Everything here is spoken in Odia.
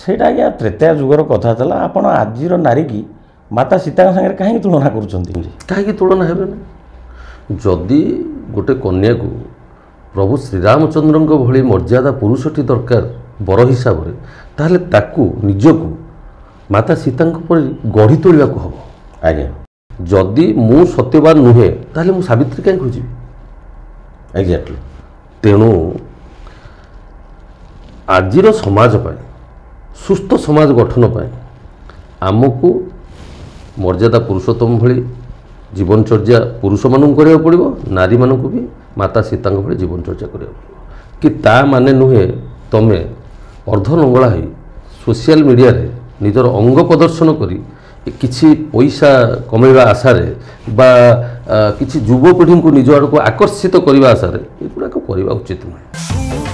ସେଇଟା ଆଜ୍ଞା ତ୍ରେତୟା ଯୁଗର କଥା ଥିଲା। ଆପଣ ଆଜିର ନାରୀକି ମାତା ସୀତାଙ୍କ ସାଙ୍ଗରେ କାହିଁକି ତୁଳନା କରୁଛନ୍ତି? କାହିଁକି ତୁଳନା ହେବେନି? ଯଦି ଗୋଟେ କନ୍ୟାକୁ ପ୍ରଭୁ ଶ୍ରୀରାମଚନ୍ଦ୍ରଙ୍କ ଭଳି ମର୍ଯ୍ୟାଦା ପୁରୁଷଟି ଦରକାର ବର ହିସାବରେ, ତାହେଲେ ତାକୁ ନିଜକୁ ମାତା ସୀତାଙ୍କ ପରି ଗଢ଼ି ତୋଳିବାକୁ ହେବ। ଆଜ୍ଞା। ଯଦି ମୁଁ ସତ୍ୟବାନ ନୁହେଁ, ତାହେଲେ ମୁଁ ସାବିତ୍ରୀ କାହିଁ ଖୋଜିବି? ଏକ୍ଜାକ୍ଟଲି। ତେଣୁ ଆଜିର ସମାଜ ପାଇଁ, ସୁସ୍ଥ ସମାଜ ଗଠନ ପାଇଁ ଆମକୁ ମର୍ଯ୍ୟାଦା ପୁରୁଷୋତ୍ତମ ଭଳି ଜୀବନଚର୍ଯ୍ୟା ପୁରୁଷମାନଙ୍କୁ କରିବାକୁ ପଡ଼ିବ, ନାରୀମାନଙ୍କୁ ବି ମାତା ସୀତାଙ୍କ ଭଳି ଜୀବନଚର୍ଯ୍ୟା କରିବାକୁ ପଡ଼ିବ। କି ତା ମାନେ ନୁହେଁ ତମେ ଅର୍ଦ୍ଧନଙ୍ଗଳା ହେଇ ସୋସିଆଲ ମିଡ଼ିଆରେ ନିଜର ଅଙ୍ଗ ପ୍ରଦର୍ଶନ କରି କିଛି ପଇସା କମେଇବା ଆଶାରେ ବା କିଛି ଯୁବପିଢ଼ିଙ୍କୁ ନିଜ ଆଡ଼କୁ ଆକର୍ଷିତ କରିବା ଆଶାରେ ଏଗୁଡ଼ାକ କରିବା ଉଚିତ ନୁହେଁ।